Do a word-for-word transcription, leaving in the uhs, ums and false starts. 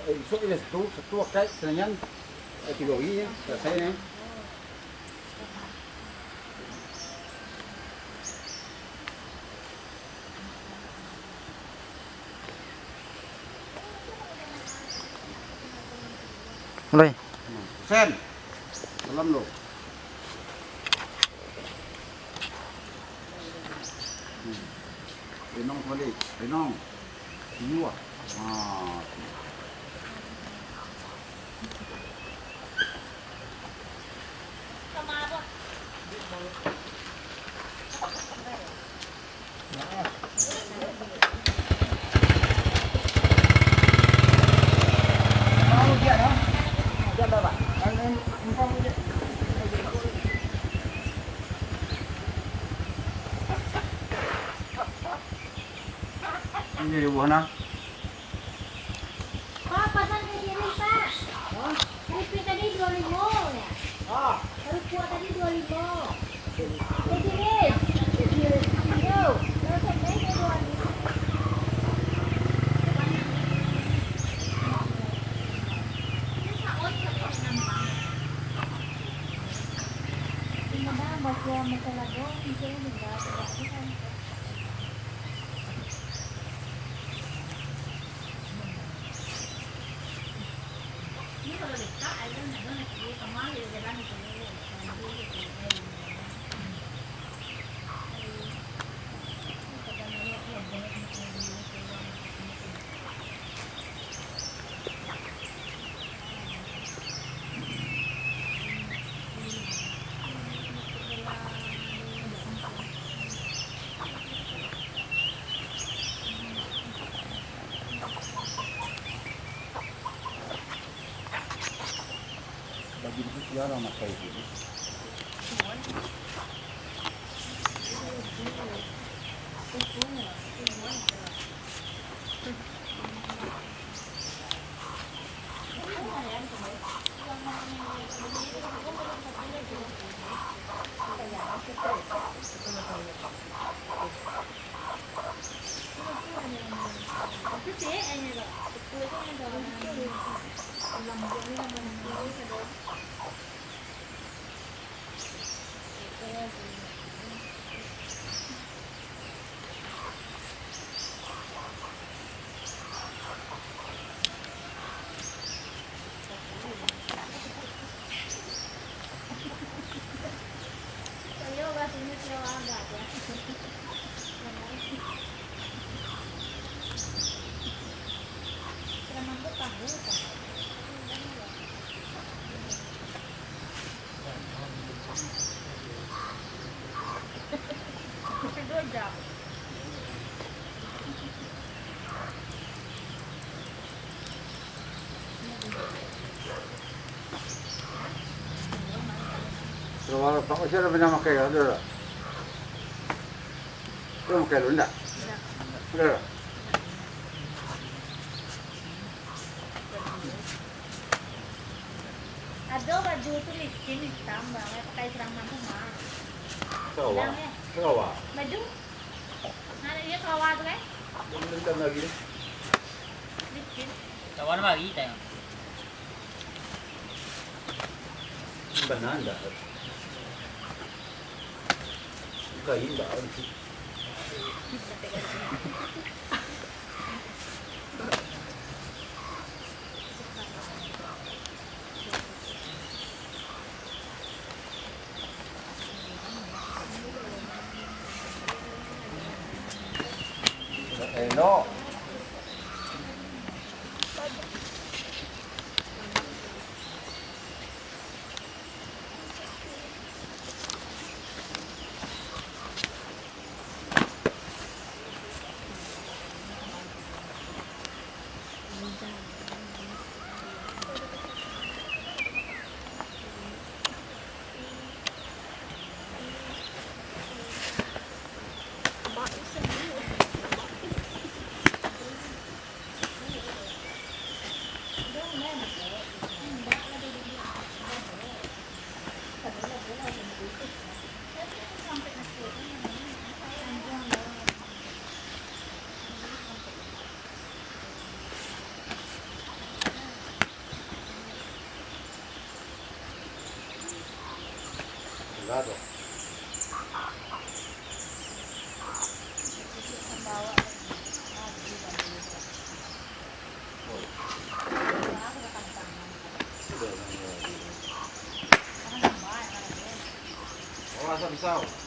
Eh, besok je satu, satu akai, Senin, eh, tigo hari je, selesai ni. Mulai. Sen. Salam lo. Hmm. Renong balik. Renong. Iyo ah. Ah. Ini buah nah. Pak, pasan kue tiris, Pak. Hah? Keripik tadi dua limo, ya? Ah. Kerupuk tadi dua limo. Kue tiris. Kue tiris. Yo, terus yang lain dua limo. Ini dah baca masalah dong, itu tinggal tidak ada. Baju itu siapa makai itu? Kalau Pak Ucil pernah makai, ada tak? Pernah makai dulu, ndak? Ndak. Ada tak? Ado baju tu licin itam, bang, pakai siraman tu, mah. Sarawak. Hilang, eh. Sarawak. Baju? Nah, iyo, sarawak tu, kan? Belum hitam lagi. Licin. Sarawak lagi, tengok. Bana ndak? Kain ndak? Elok. Ado. Oh, asam pisau.